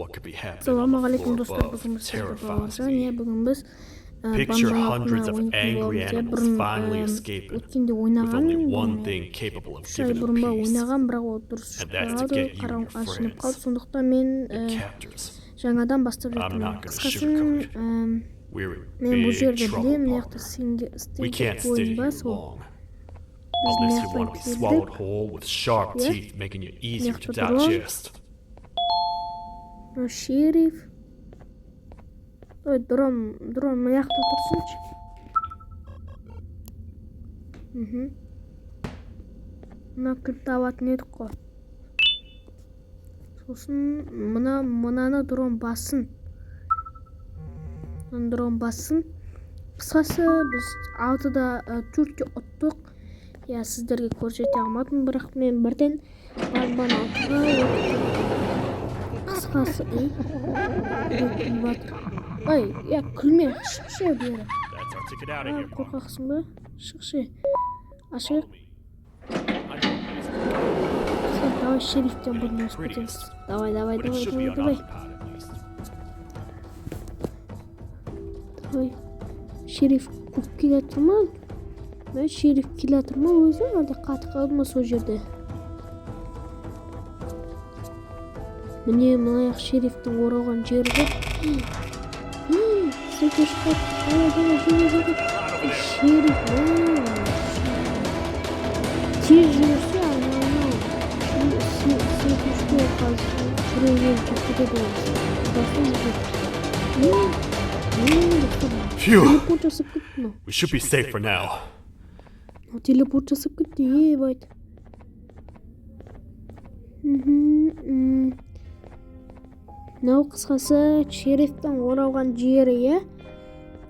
Ассалаумағалейкум, достар! Бүгін біз сіздерге Бауыржан, иә, бүгін біз Picture Банбан hundreds алтына of ойнайтын angry боламыз, иә. animals Бұрын finally escaping, өткенде with ойнаған only one мен thing capable of 3 ай giving them бұрын ба peace, ойнаған, бірақ ол дұрыс and шықпай that's to қалды, get you and your қараңғы ашынып қалды, friends, сондықтан мен the captors. Жаңадан бастап I'm жатырмын. not gonna Қысқасы, sugarcoat it. We're in мен бұл big жерді trouble, білемін, мына жақта partner. Сенге We стейк can't stay ойын ба here сол. long. Біз мына Unless you жақтан want to be swallowed келдік, whole with sharp иә, teeth making you мына easier to жақта дрон, digest. Мынау шериф. Ой, дрон, дрон мына жақта тұрсыншы. Мына кілтті алатын едік қой. Сосын мынаны дрон бассын. Мынаны дрон бассын. Қысқасы, біз 6-да 4-ке ұттық. Иә, сіздерге көрсете алмадым, бірақ мен бірден Банбан 6-ға өттім. Қысқасы, ей, біреу күліп жатыр. Ой, иә, күлме, шықшы бері. That's our ticket out of А, here, partner. қорқақсың ба? Шықшы. Ашайық. Follow me. I know a place to go. Қысқасы, давай шерифтен It бұрын ain't the өсіп кетеміз. prettiest, Давай, давай, but it давай, should be давай, давай. unoccupied at least. Давай. Шериф қуып келе жатыр ма? Мә, шериф келе жатыр ма өзі, әлде қатып қалды ма сол жерде? Міне, мына жақ шерифтің оралған жері ғой. Секіріп шықпады. Давай, давай, давай, давай. Шериф, мә. Тез жүгірсе, анау секірушке қазір түрегеліп кетіп кетеді ғой. Басын жүгір. Достар, Phew! телепорт жасап кетті мынау. We should be safe for now. Мынау телепорт жасап кетті, ебать. Мынау, қысқасы, шерифтің оралған жері, иә?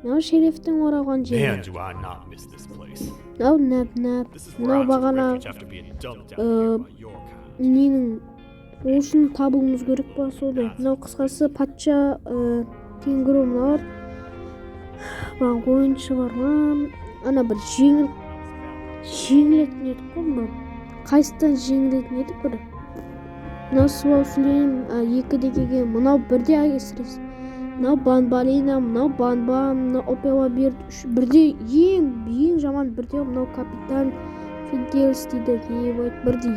Мынау шерифтің оралған жері. Man, do I not miss this place. Мынау нәп-нәп. This is where Мынау I took бағана refuge after being dumped out here by your kind. Ненің ол табуымыз керек па сондай. Мынау, қысқасы, патша, кенгуру мыналар. Маған ойыншы бар ма? Ана бір жеңілетін едік қой мынау. Қайсыдан жеңілетін едік бір? Мынау Суау Сүлейм, екіде келген, мынау бірде әсіресе. Мынау Банбалина, мынау Банбан, мынау Опела Бирд, үш, бірде ең жаман бірде мынау капитан Фиделс дейді. Ебать, бірде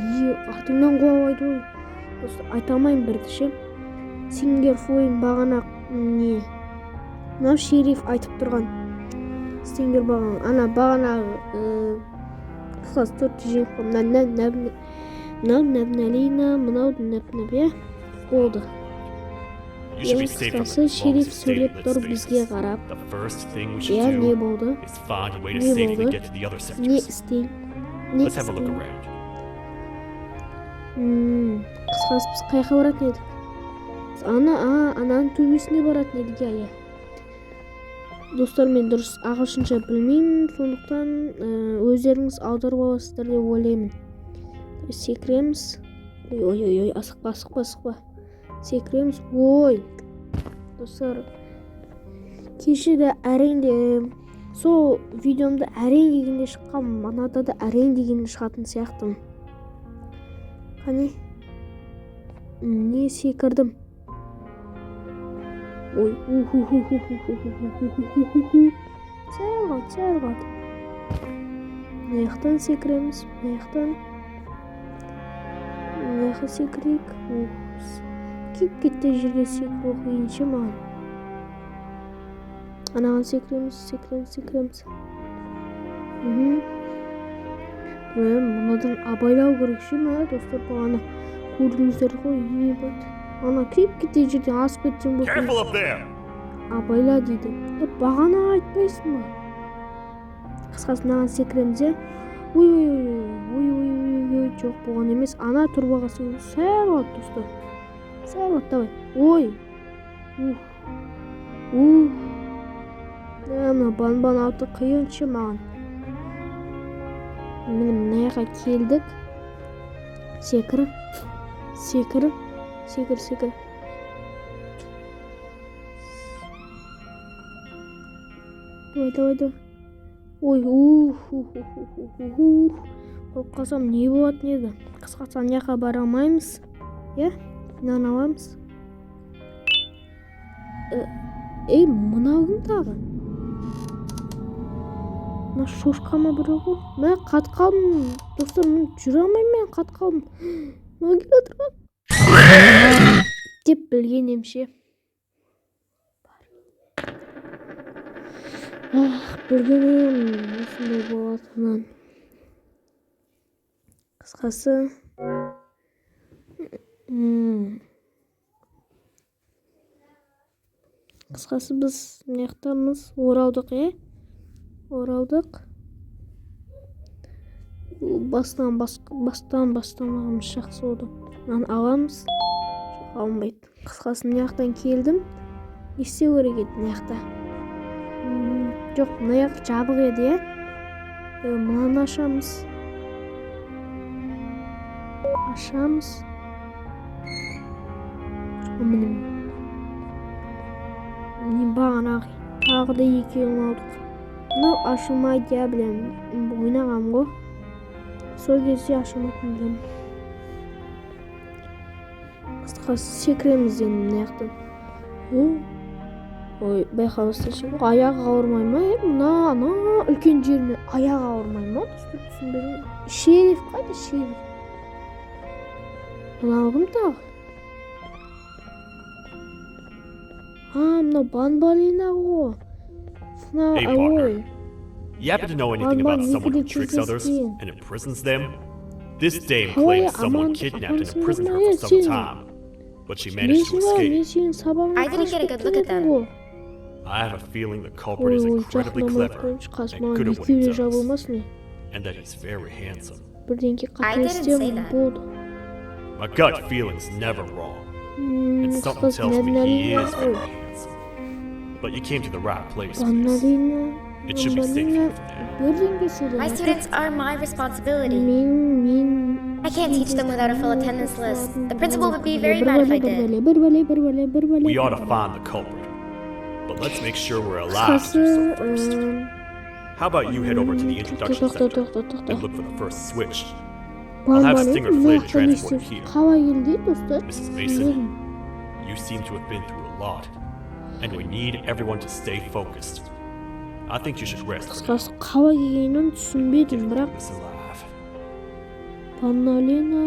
артыңнан қуалайды ғой. Просто айта алмаймын бірді ше. Сингер Флойн бағана не? Мынау шериф айтып тұрған. Стингер бағана, ана бағана, қысқасы, төртті жеңіп қойдым. Мына нәп, нәп, мынау Нәбналина, мынау нәп, нәп, иә? Болды. You should be Ең safe from қысқасы, it as long as шериф you stay in сөйлеп lit тұр бізге spaces. Қарап. The first thing we should Иә, не do болды? is find a way to Не safely болды? get to the other Не sectors. істейін? Не Let's have a look істейін? around. Қысқасы, біз қай жаққа баратын едік? Біз ана, ананың төбесіне баратын едік, иә, иә. Достар, мен дұрыс ағылшынша білмеймін, сондықтан өздеріңіз аударып аласыздар деп ойлаймын. Секіреміз. Ой, ой, ой, ой, асықпа, асықпа, асықпа. Секіреміз. Ой. Достар, кеше де әрең де сол видеомда әрең дегенде шыққан, мынада да әрең дегенде шығатын сияқтымын. Қане? Не секірдім? Ой, уху-ху-ху-ху-ху-ху-ху-ху-ху-ху. Сәл қалды, сәл қалды. Мына жақтан секіреміз, мына жақтан. Мына жаққа секірейік. Ух, киіп кетті жерге секіру қиын ше маған. Анаған секіреміз, секіреміз, секіреміз. Мынадан абайлау керек ше мына, достар, бағана көрдіңіздер ғой, ебать. Ана киіп кеткен жерден асып кетсең болды. Careful up there! Абайла дейді. Е, бағана айтпайсың ба? Қысқасы, мынаған секіреміз, иә? Ой, ой, ой, ой, ой, ой, ой, жоқ, болған емес. Ана турбаға секіру сәл қалды, достар. Сәл қалды, давай. Ой. Ух. Ух. Мына Банбан 6 қиын ше маған. Міне, мына жаққа келдік. Секір. Секір. Секір, секір. Давай, давай, давай. Ой, ух, ух, ух, ух, ух, ух, ух. Қойып қалсам не болатын еді? Қысқасы, ана жаққа бара алмаймыз. Иә? Мынаны аламыз. Ей, мынау кім тағы? Мына шошқа ма біреу ғой? Мә, қатып қалдым. Достар, мен жүре алмаймын, мен қатып қалдым. Мынау келе жатыр ғой. Деп білген емше. Ах, білген ем осындай болатынын. Қысқасы, қысқасы біз мына жақтамыз, оралдық, иә? Оралдық. Бастан бастан бастамағанымыз жақсы болды. Мынаны аламыз. Жоқ, алынбайды. Қысқасы, мына жақтан келдім. Не істеу керек еді мына жақта? Жоқ, мына жақ жабық еді, иә? Мынаны ашамыз. Ашамыз. Міне. Міне бағанағы тағы да екеуін алдық. Мынау ашылмайды, иә, білемін. Ойнағанмын ғой. Сол кезде ашылмайтынын білемін. Қысқасы, секіреміз енді мына жақтан. Ой, байқамастан ше, аяғы ауырмай ма? Е, мына ана үлкен жеріне аяғы ауырмай ма? Достар, түсінбедім. Шериф қайда, шериф? Мынау кім тағы? А, мынау Банбалина ғой. Мына, Hey, partner. Ой. You happen to know anything Банбан about someone who екіде tricks others кездескен. and imprisons them? This dame Қалай claims someone аман kidnapped and амансыңдар imprisoned ма? her for Е, some сен time, but she managed to білесің ба, мен escape. сенің сабағыңнан I didn't қашып get a good кеткен look at едім them. ғой. I have a feeling the culprit Ой, is ой, incredibly жақындамай ақ clever қояйыншы, қасыма and good at what he екеуі де does, жабылмасын. Е. and that he's very handsome. Бірдеңке I қате didn't say істедім, that. болды. My gut feeling's never wrong, and something Қысқасы, tells me he Мәдіналина, is ой, very handsome. But you came to the right place for this. Банналина, It should be safe Банбалина here for now. бірдеңке сөйлеп My жатыр. students are my responsibility. Мен I can't teach them without a full attendance list. The principal would be very бір mad if бәле, I бір did. бәле, бір бәле, бір бәле, бір бәле, We бір ought to бәле. find the culprit, but let's make sure we're alive to Қысқасы, do so first. How about you head over to the тоқта, introduction тоқта, center тоқта, тоқта. and look for the first switch? I'll have Банбалина Stinger мына Flynn жақта не transport істеп here. қалай келді, достар? Mrs. Mason, Түсінбедім. you seem to have been through a lot, and we need everyone to stay focused. I think you should rest for now. Қысқасы, қалай келгенін түсінбедім, Get бірақ through this alive. Банналина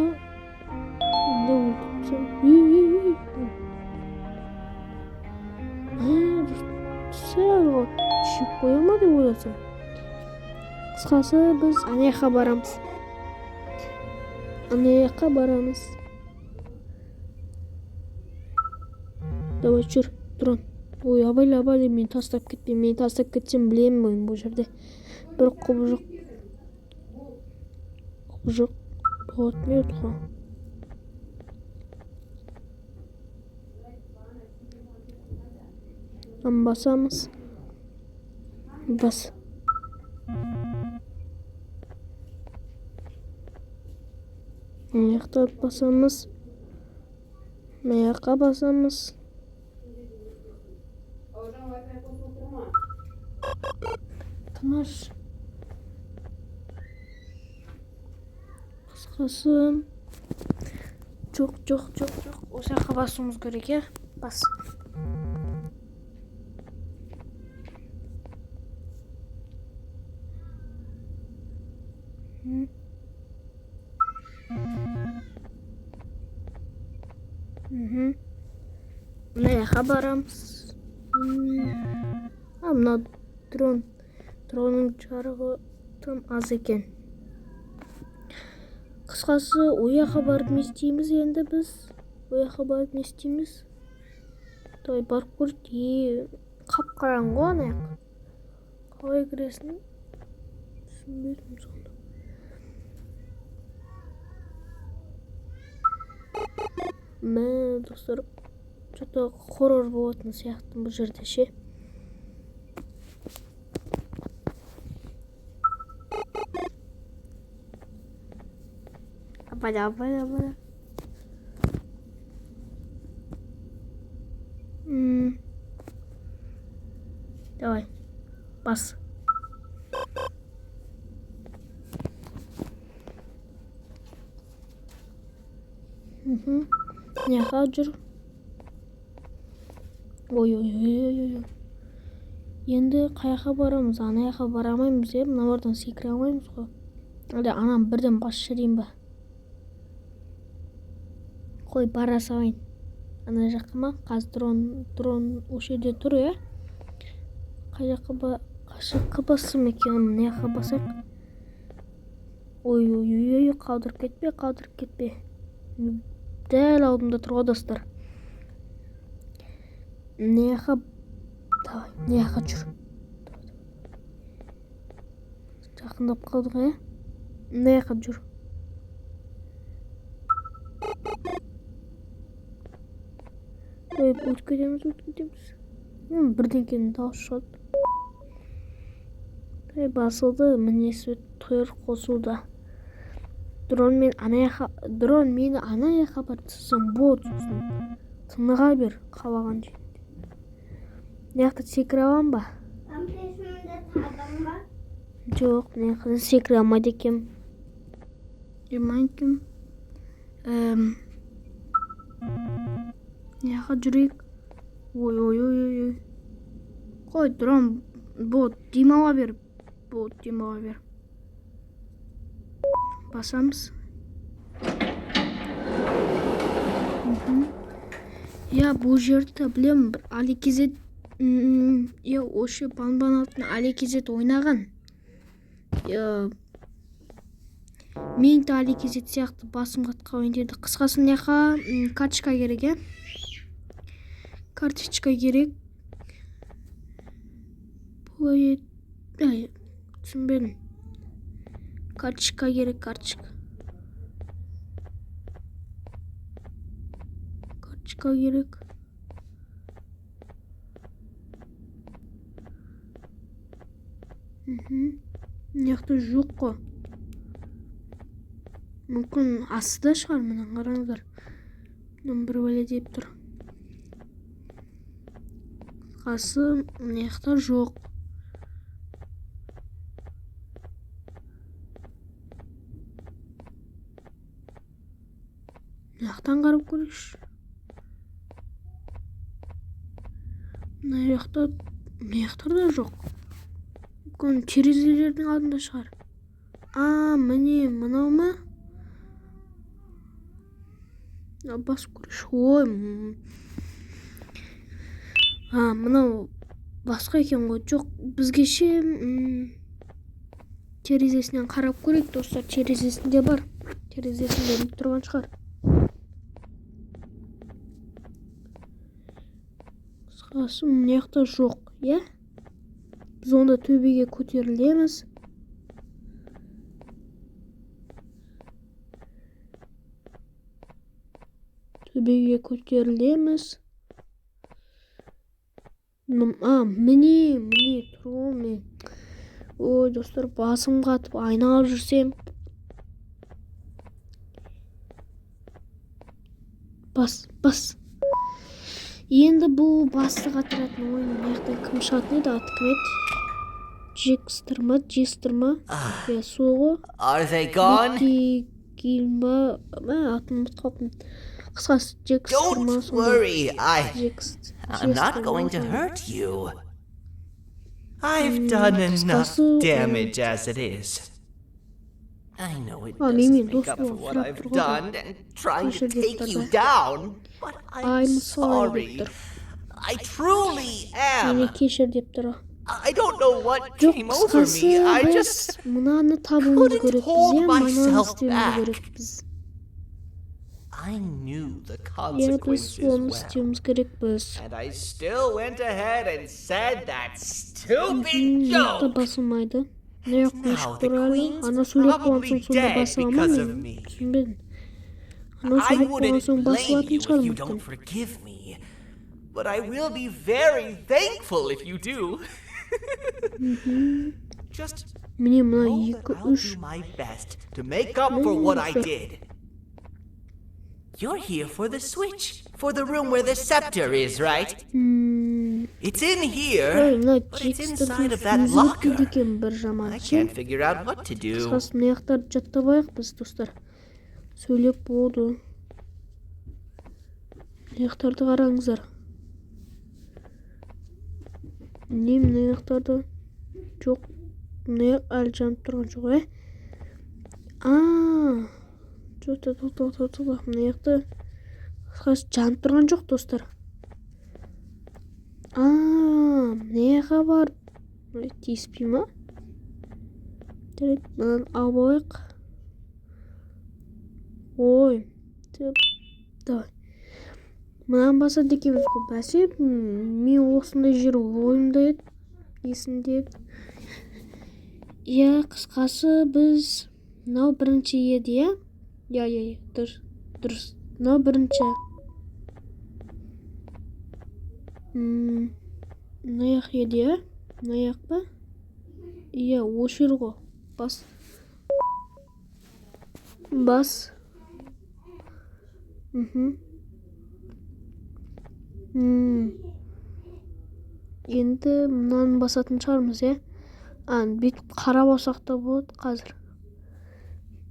онда өлтіріп тастадым. Ей, ей, ей. Мә, сәл ғой жеп қоя ма деп ойласам. Қысқасы, біз ана жаққа барамыз. Ана жаққа барамыз. Давай, жүр, дрон. Ой, абайла, абайла, мені тастап кетпе. Мені тастап кетсем, білемін мен бұл жерде бір құбыжық. Құбыжық болатын еді ғой. Басамыз. Бас. Мына жақта басамыз. Мына жаққа басамыз. Тыныш. Қысқасы, жоқ, жоқ, жоқ, жоқ. Осы жаққа басуымыз керек, иә? Бас. Мхм. Мына жаққа барамыз. А, мына дрон. Дронның жарығы тым аз екен. Қысқасы, ол жаққа барып не істейміз енді біз? Ол жаққа барып не істейміз? Давай барып көрейік. Е, қап-қараңғы ғой ана жақ. Қалай кіресің? Түсінбедім сонда. Мә, достар, что-то хоррор болатын сияқты бұл жерде ше. Абайла, абайла, абайла. Давай, бас. Мхм. Мына жаққа жүр. Ой, ой, ой, ой, ой. Енді қай жаққа барамыз? Ана жаққа бара алмаймыз, иә? Мыналардан секіре алмаймыз ғой. Әлде ананы бірден басып жіберейін ба? Қой, бара салайын. Ана жаққа ма? Қазір дрон осы жерде тұр, иә? Қай жаққа қай жаққа бассам екен? Мына жаққа басайық. Ой, ой, ой, ой, қалдырып кетпе, қалдырып кетпе. Дәл алдымда тұр ғой, достар. Мына жаққа, давай, мына жаққа жүр. Жақындап қалдық, иә? Мына жаққа жүр. Ой, өтіп кетеміз, өтіп кетеміз. Бірдеңкенің дауысы шығады. Ой, басылды, міне свет тұр қосылды. Дрон мен ана жаққа, дрон мені ана жаққа апарып тастасаң болады, сосын тыныға бер қалаған жерінде. Мына жақта секіре аламын ба? Жоқ, мына жақта секіре алмайды екенмін. Жемайды екенмін. Мына жаққа жүрейік. Ой, ой, ой, ой, ой. Қой, дрон, бот, демала бер. Бот, демала бер. Басамыз. Иә, бұл жерді білемін. Бір Али Кезет, иә, осы Банбан атын Али Кезет ойнаған. Иә, мен де Али Кезет сияқты басым қатқан ойын еді. Қысқасы, мына жаққа, карточка керек, иә? Карточка керек. Бұлай ай, түсінбедім. Карточка керек, карточка. Карточка керек. Мына жақта жоқ қой. Мүмкін астыда шығар, мына қараңыздар. Мына бір бәле деп тұр. Қасы мына жақта жоқ. Мына жақтан қарап көрейікші. Мына жақта, мына жақтарда жоқ. Мүмкін терезелердің алдында шығар. А, міне, мынау ма? Мына басып көрейікші. Ой, а, мынау басқа екен ғой. Жоқ, бізге ше, терезесінен қарап көрейік, достар. Терезесінде бар. Терезесінде ілініп тұрған шығар. Қысқасы, мына жақта жоқ, иә? Біз онда төбеге көтерілеміз. Төбеге көтерілеміз. А, міне, міне тұр ғой, міне. Ой, достар, басым қатып айналып жүрсем. Бас, бас. Енді бұл басты қатыратын ойын. Мына жақтан кім шығатын еді? Аты кім еді? Джекстер ма? Джестер ма? Иә, сол ғой. Are they gone? Бетти Гил ма? Мә, атын ұмытып қалыппын. Қысқасы, Джекстер ма Don't сондай? worry, I'm not Джекстер ма going to сондай? hurt you. I've done enough қысқасы, damage as it is. I know it А, doesn't менімен make дос up for болып what сұрап I've тұр ғой. done and trying to Кешір деп take you тұрды. down, but I'm I'm sorry sorry. деп тұр. I truly am. Мені кешір деп тұр. I don't know what Жоқ, came over қысқасы, me. I біз just мынаны табуымыз couldn't керекпіз, hold иә? Мынаны myself істеуіміз back. керекпіз. I knew the Иә, біз consequences оны well. істеуіміз керекпіз. And I still went ahead and said that stupid Мына жақта joke. басылмайды. Мына жақта Now өшіп the тұр әлі. queen's Ана сурет болған probably соң сонда dead баса ма because of мен? me. Түсінбедім. Ана I сурет болған wouldn't соң blame басылатын you шығар if you мүмкін. don't forgive me, but I will be very thankful if you do. Just Міне мына know that екі, I'll үш. do my best to make up for what I Достар. did. You're here for the switch, for the room where the scepter is, right? It's in here, Ой, мына but it's Джекстердің inside of that сөзі locker. өтпейді екен бір жаман I ше. can't figure out what to do. Қысқасы, мына жақтарды жаттап алайық біз, достар. Сөйлеп болды. Мына жақтарды қараңыздар. Не, мына жақтарда жоқ. Мына жақ әлі жанып тұрған жоқ, ә? А, жоқ, тоқта, тоқта, тоқта. Мына жақта қысқасы жанып тұрған жоқ, достар. А, мына жаққа барып тиіспей ма? Жарайды, мынаны алып алайық. Ой, давай. Мынаны басады екенбіз ғой. Бәсе, мен осындай жер ойымда еді, есімде еді. Иә, қысқасы біз мынау бірінші еді, иә? Иә, иә, иә, дұрыс, дұрыс. Мынау бірінші. Мына жақ еді, иә? Мына жақ па? Иә, осы жер ғой. Бас. Бас. Мхм. Енді мынаны басатын шығармыз, иә? А, бүйтіп қарап алсақ та болады қазір.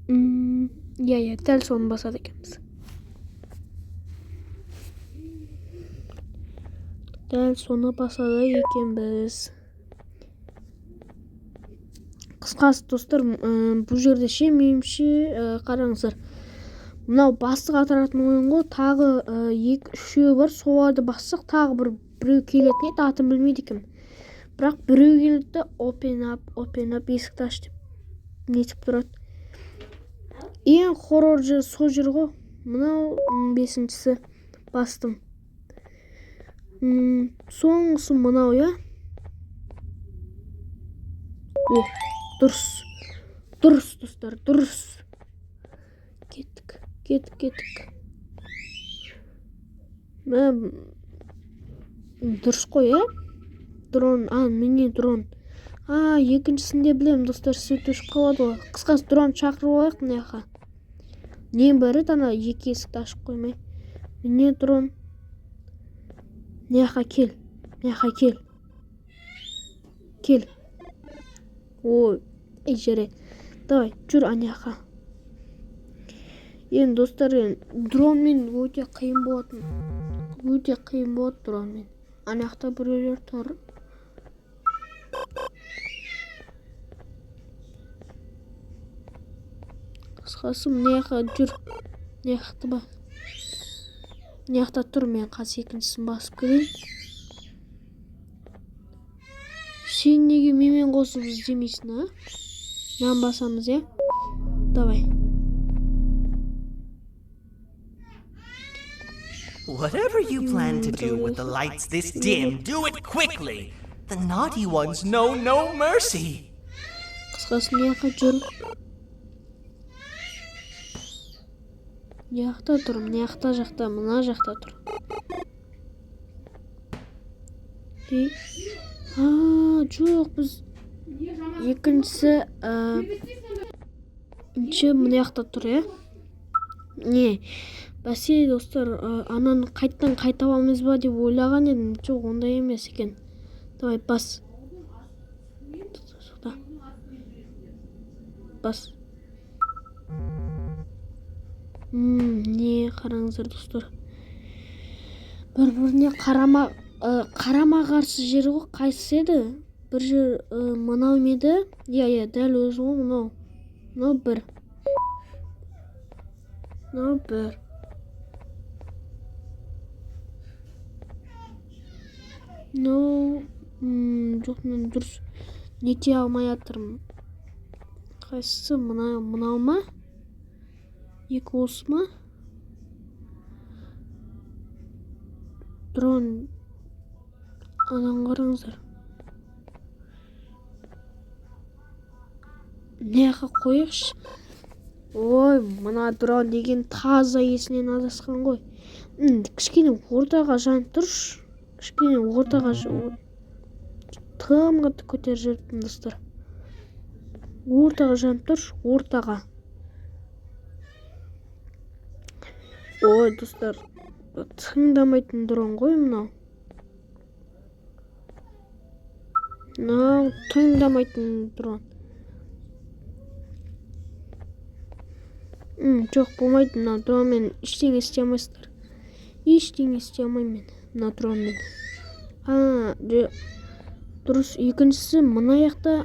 Иә, иә, дәл соны басады екенбіз. Дәл соны басады екенбіз. Қысқасы, достар, бұл жерде ше, меніңше, қараңыздар. Мынау басты қатыратын ойын ғой, тағы екі, үшеуі бар, соларды бассақ тағы біреу келетін еді, атын білмейді екенмін. Бірақ біреу келді де, open up, open up, есікті аш деп нетіп тұрады. Ең хоррор жер сол жер ғой. Мынау, бесіншісі бастым. Соңғысы мынау, иә? О, дұрыс. Дұрыс, достар, дұрыс. Кеттік, кеттік, кеттік. Мә, дұрыс қой, иә? Дрон, а, міне дрон. А, екіншісінде білемін, достар, свет өшіп қалады ғой. Қысқасы, дрон шақырып алайық мына жаққа. Не бар еді ана екі есікті ашып қоймай. Міне дрон. Мына жаққа кел. Мына жаққа кел. Кел. Ой, ей, жарайды. Давай, жүр ана жаққа. Енді, достар, енді дронмен өте қиын болатын. Өте қиын болады дронмен. Ана жақта біреулер тұр. Қысқасы, мына жаққа жүр. Мына жақта ба? Мына жақта тұр, мен қазір екіншісін басып келейін. Сен неге менімен қосып іздемейсің, а? Мынаны басамыз, иә? Давай. Whatever you plan to do with the lights this dim, do it quickly. The naughty ones know no mercy. Қысқасы, мына жаққа жүр. Мына жақта тұр, мына жақта жақта, мына жақта тұр. Ей. А, жоқ, біз екіншісі, екінші мына жақта тұр, иә? Не, бәсе, достар, ананы қайттан қайталамыз ба деп ойлаған едім. Жоқ, ондай емес екен. Давай, бас. Тоқта. Бас. Не, қараңыздар, достар. Бір-біріне қарама қарсы жері ғой, қайсысы еді? Бір жер, мынау ма еді? Иә, иә, дәл өзі ғой мынау. Мынау бір. Мынау бір. Мынау, жоқ, мен дұрыс нете алмай жатырмын. Қайсысы? Мынау ма? Екі осы ма? Дрон. Ананы қараңыздар. Мына жаққа қояйықшы. Ой, мына дрон деген таза есінен адасқан ғой. Кішкене ортаға жанып тұршы. Кішкене ортаға тым қатты көтеріп жіберіппін, достар. Ортаға жанып тұршы, ортаға. Ой, достар, тыңдамайтын дрон ғой мынау. Мынау тыңдамайтын дрон. Жоқ, болмайды, мына дронмен ештеңе істей алмайсыздар. Ештеңе істей алмаймын мен мына дронмен. А, Дұрыс, екіншісі мына жақта.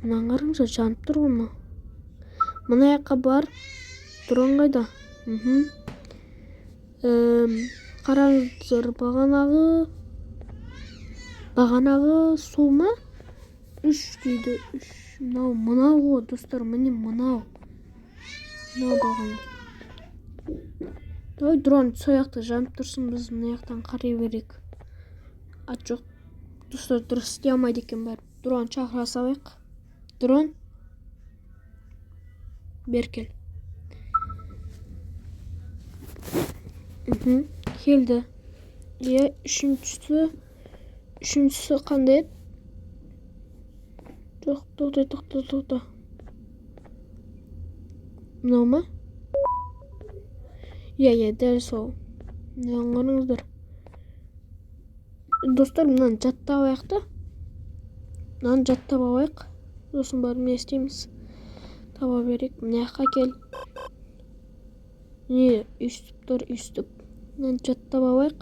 Мынаны қараңыздар, жанып тұр ғой мынау. Мына жаққа бар. Дрон қайда? Қараңыздар, бағанағы сол ма? 3 дейді, 3. Мынау, мынау ғой, достар, міне мынау. Мынау бағана. Давай дрон сол жақта жанып тұрсын, біз мына жақтан қарай берейік. А, жоқ. Достар, дұрыс істей алмайды екен бәрі. Дрон шақыра салайық. Дрон. Бер кел. Келді. Иә, үшіншісі қандай еді? Жоқ, тоқта, тоқта, тоқта. Мынау ма? Иә, иә, дәл сол. Мынаны қараңыздар. Достар, мынаны жаттап алайық та. Мынаны жаттап алайық. Сосын барып не істейміз? Таба берейік. Мына жаққа кел. Не, өйстіп тұр, өйстіп. Мынаны жаттап алайық.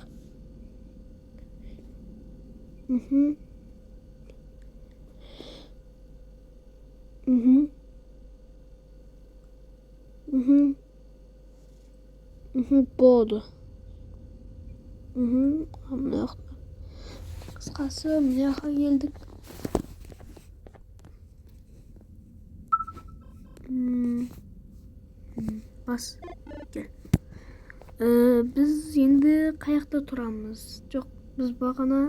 Болды. Мына жақта. Қысқасы, мына жаққа келдік. Бас. Кел. Біз енді қай жақта тұрамыз? Жоқ, біз бағана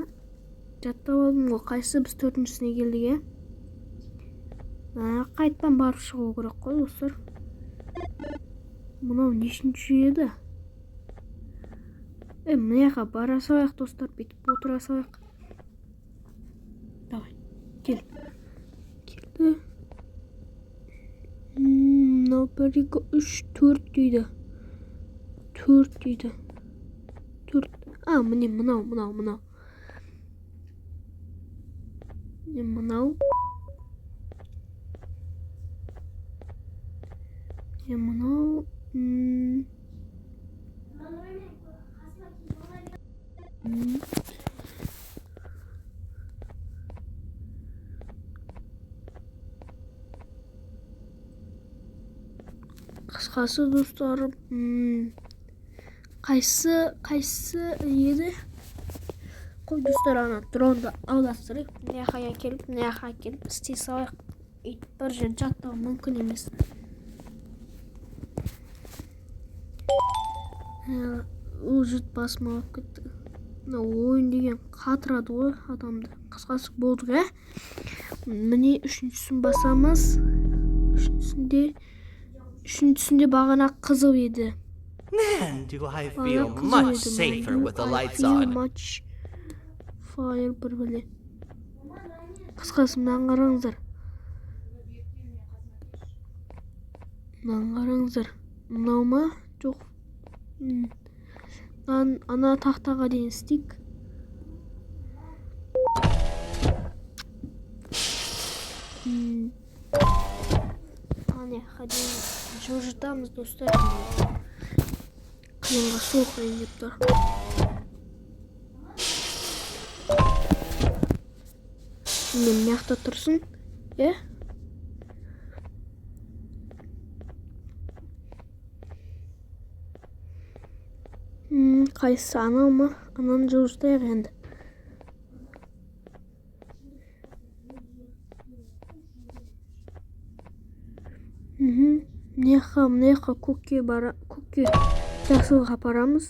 жаттап алдым ғой. Қайсысы біз төртіншісіне келдік, иә? Қайтадан барып шығу керек қой, достар. Мынау нешінші еді? Мына жаққа бара салайық, достар, бүйтіп отыра салайық. Давай, кел. Келді. Мынау 1, 2, 3, 4 дейді. 4 дейді. 4. Міне мынау, мынау, мынау. Міне мынау. Міне мынау. Қысқасы, достар, қайсысы еді? Қой, достар, ана дронды аударыстырайық. Мына жаққа әкеліп, мына жаққа әкеліп істей салайық. Өйтіп бір жерде жаттау мүмкін емес. Ол жұрт басыма алып кетті. Мына ойын деген қатырады ғой адамды. Қысқасы болдық, ә? Міне үшіншісін басамыз. Үшіншісінде бағана қызыл еді. Man, do I Бағана feel қызыл much еді. safer with the I lights feel on. much fire бір бәле. Қысқасы, мынаны қараңыздар. Мынаны қараңыздар. Мынау ма? Жоқ. Ана тақтаға дейін істейік. Ана жаққа дейін жылжытамыз, достар. Қиынға сол қиын деп тұр. Міне мына жақта тұрсын. Иә? Қайсысы анау ма? Ананы жылжытайық енді. Мына жаққа, мына жаққа көкке бара, көкке жасылға апарамыз.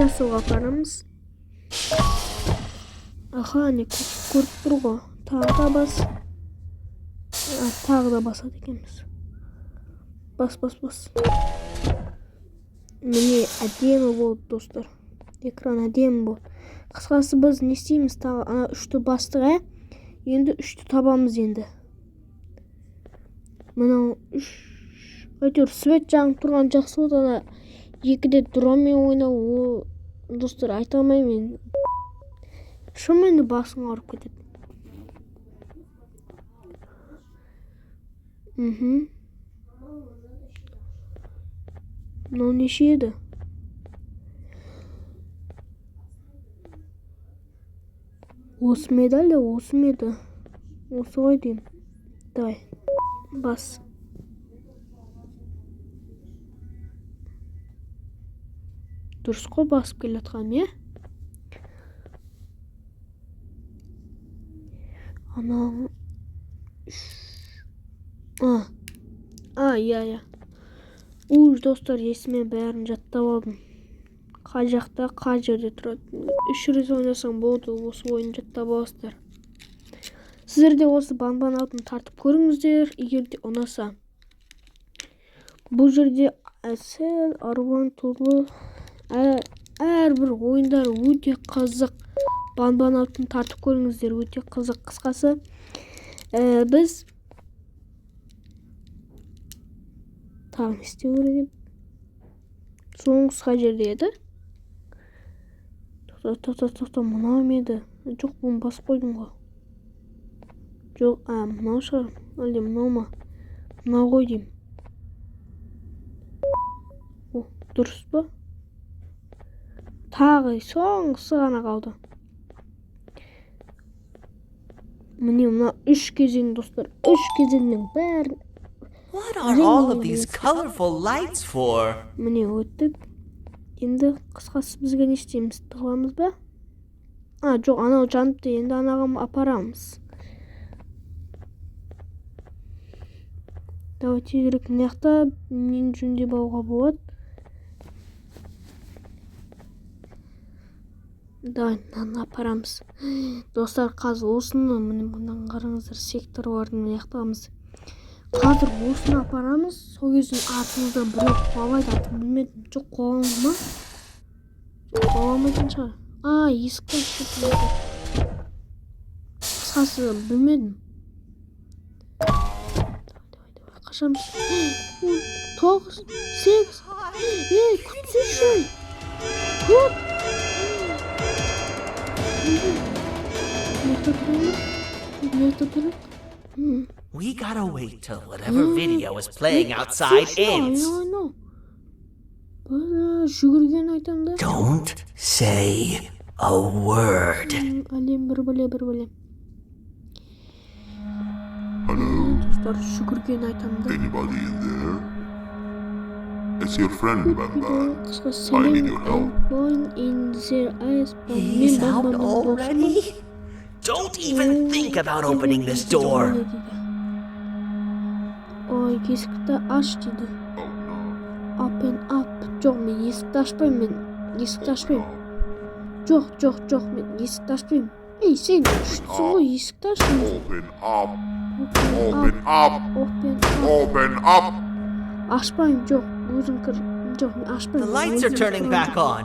Жасылға апарамыз. Аха, не көк көріп тұр ғой. Тағы да бас. Тағы да басады екенбіз. Бас, бас, бас. Міне әдемі болды, достар. Экран әдемі болды. Қысқасы, біз не істейміз? Тағы ана үшті бастық, ә? Енді үшті табамыз енді. Мынау үш. Әйтеуір свет жанып тұрған жақсы болды. Ана екіде дронмен ойнау, ол, достар, айта алмаймын мен. Шынымен де басың ауырып кетеді. Мынау неше еді? Осы ма еді, әлде осы ма еді? Осы ғой деймін. Давай, бас. Дұрыс қой басып келе жатқаным, иә? Анау үш. А, иә, иә. Уж, достар, есіме бәрін жаттап алдым. Қай жақта, қай жерде тұрады. 3 рет ойнасаң болды, осы ойынды жаттап аласыздар. Сіздер де осы Банбан атын тартып көріңіздер, егер де ұнаса. Бұл жерде Әсел, Аруан туралы әрбір ойындар өте қызық. Банбан атын тартып көріңіздер, өте қызық. Қысқасы, біз тағы не істеу керек еді? Соңғысы қай жерде еді? Тоқта, тоқта, тоқта, мынау ма еді? Жоқ, бұны басып қойдым ғой. Жоқ, мынау шығар. Әлде мынау ма? Мынау ғой деймін. О, дұрыс па? Тағы соңғысы ғана қалды. Міне мына 3 кезең, достар. 3 кезеңнің бәрін. What are all of these colorful lights for? Міне өттік. Енді қысқасы бізге не істейміз? Тығыламыз ба? А, жоқ, анау жаныпты, енді анаған апарамыз. Давай тезірек мына жақта нені жөндеп алуға болады. Давай мынаны апарамыз. Достар, қазір осыны, міне мынаны қараңыздар, секторлардың мына жақтамыз. Қазір осыны апарамыз, сол кезде артымыздан біреу қуалайды, атын білмедім. Жоқ, қуаламыз ма? Қуаламайтын шығар. А, есіктен шығып кетті. Қысқасы, білмедім. Давай, давай, давай, қашамыз. 9, 8. Ей, күтсейші. Күт. Мына жақта тұрамыз. Мына жақта тұрайық. We gotta wait till whatever video is playing outside ends. Жүгірген айтамын да. Don't say a word. Әлем бір біле, бір біле. Достар, жүгірген айтамын да. Anybody in there? It's your friend, Banban. Қысқасы, I need your help. Banban in their eyes. He's Мен out Банбанның досымын. already? Don't even think about opening this door. Ой, есікті аш дейді. Oh no. Open up. Жоқ, мен есікті ашпаймын, мен есікті ашпаймын. Жоқ, жоқ, жоқ, мен есікті ашпаймын. Ей, сен күштісің ғой, есікті аш. Open up. Open up. Open up. Open up. Ашпаймын, жоқ, өзің кір. Жоқ, мен The ашпаймын. lights are өзім turning кіремін. back on.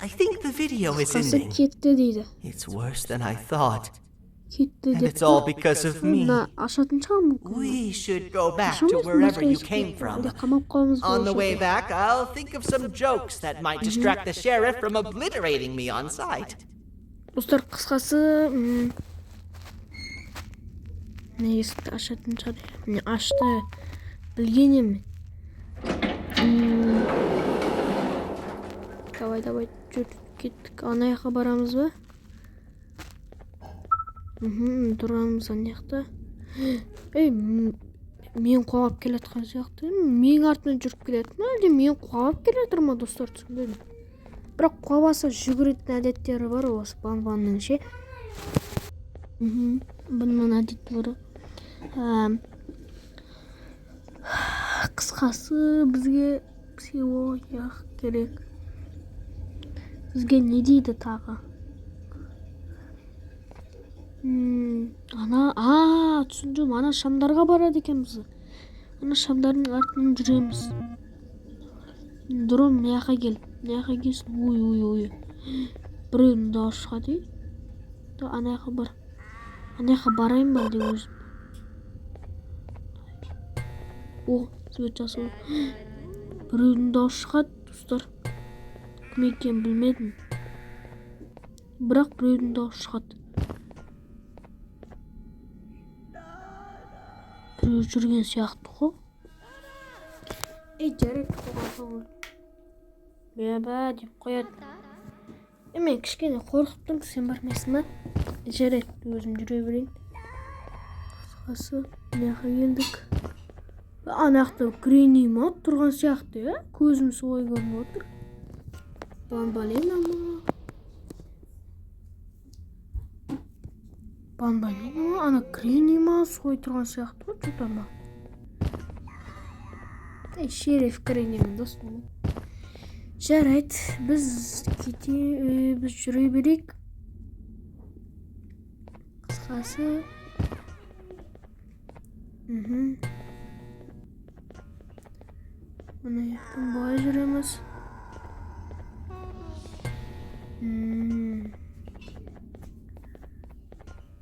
I think the video is Қысқасы ending. кетті дейді. It's worse than I thought. Кетті And деп. it's all because of me. Мына ашатын шығар мүмкін. We should go back to Ашамыз wherever басқа you есікті. came from. Әлде қамап қаламыз ба On the осы way жерде? back, I'll think of some jokes that might distract the sheriff from obliterating me on sight. Достар, қысқасы, мына есікті ашатын шығар. Міне ашты. Білген едім. Давай, давай, жүр, кеттік. Ана жаққа барамыз ба? Тұрамыз ана жақта. Ей, мен қуалап келе жатқан сияқты. Менің артымнан жүріп келе жатыр ма, әлде мен қуалап келе жатыр ма, достар, түсінбедім. Бірақ қуаласа жүгіретін әдеттері бар осы Банбанның ше. Бұның әдеті бар. Қысқасы, бізге психология керек. Бізге не дейді тағы? Ана, түсіндім, ана шамдарға барады екенбіз. Ана шамдардың артынан жүреміз. Дрон, мына жаққа кел. Мына жаққа келсін. Ой, ой, ой. Біреудің дауысы шығады, ей. Да, ана жаққа бар. Ана жаққа барайын ба әлде өзім? О, свет жасыл. Біреудің дауысы шығады, достар. Кім екенін білмедім. Бірақ біреудің дауысы шығады. Біреу жүрген сияқты ғой. Ей, жарайды, қойған соң. Бә, деп қояды. Мен кішкене қорқып тұрмын, сен бармайсың ба? Жарайды, өзім жүре берейін. Қысқасы, мына жаққа келдік. Ана жақта Гренни ма тұрған сияқты, иә? Көзім солай көрініп отыр. Банбалина ма? Банбалина ма? Ана Гренни ма? Солай тұрған сияқты ғой, что-то ма? Шериф Греннимен дос болу. Жарайды, біз біз жүре берейік. Қысқасы. Мына жақтан былай жүреміз.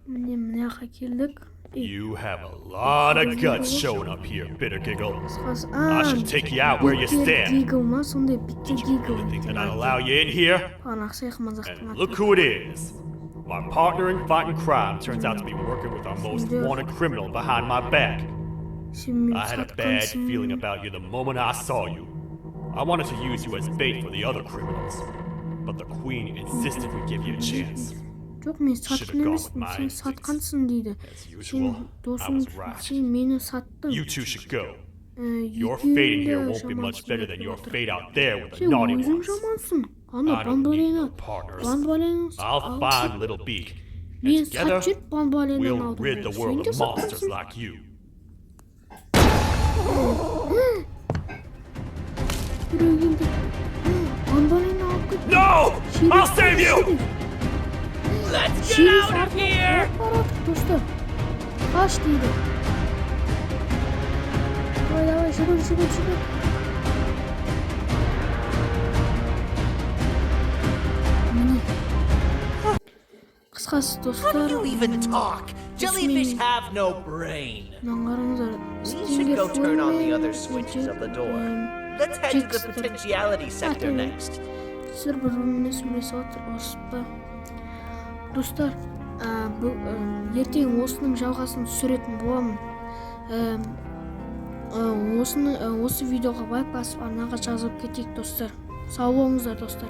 Міне, мына жаққа келдік. You have a lot of guts showing up here, Bittergiggle. Қысқасы, I should take you out where you Bitter stand. Giggle ма? Сондай Bitter Did you Giggle really think that екен I'd аты. allow you in here? Ана ақсайық мазақтың And аты. look who it is. My partner in fighting crime turns out to be working with our most Сендер- wanted criminal behind my back. Сен мені I had a bad сатқансың. feeling about you the moment I saw you. I wanted to use you as bait for the other criminals. But the queen insisted we give you a chance. Жоқ, мен Should've сатқын gone with емеспін, my сен instincts. сатқансың дейді. As Сен usual, I досың, was right. сен мені саттың. You two should go. Your Екеуің fate in here де won't be жаман much better than келіп your отыр. fate out there with the Сен naughty өзің ones. жамансың. Ана I don't need Банбалина. no partners. Банбалина I'll find Little Beak. Мен And together, сатып жүріп Банбалинаны we'll алдым. rid the Сен world де of monsters сатқансың. like you. Біреу келді. Банбалина алып кетті. No! Шериф, I'll save you! шериф. Let's get Шериф out of артынан here! қуып баратыр, достар. Қаш дейді. Давай, давай, жүгір, жүгір, жүгір. Міне. Қысқасы, How достар, do you even talk? Jellyfish have no brain. мынаны қараңыздар. We should go turn on the other switches of the door. Let's head to the Jigster. potentiality sector Аты- next. Сіздер бір бірімен сөйлесіп отыр ұрыспа. Достар, ертең осының жалғасын түсіретін боламын. Осыны, осы видеоға лайк басып, арнаға жазылып кетейік, достар. Сау болыңыздар, достар.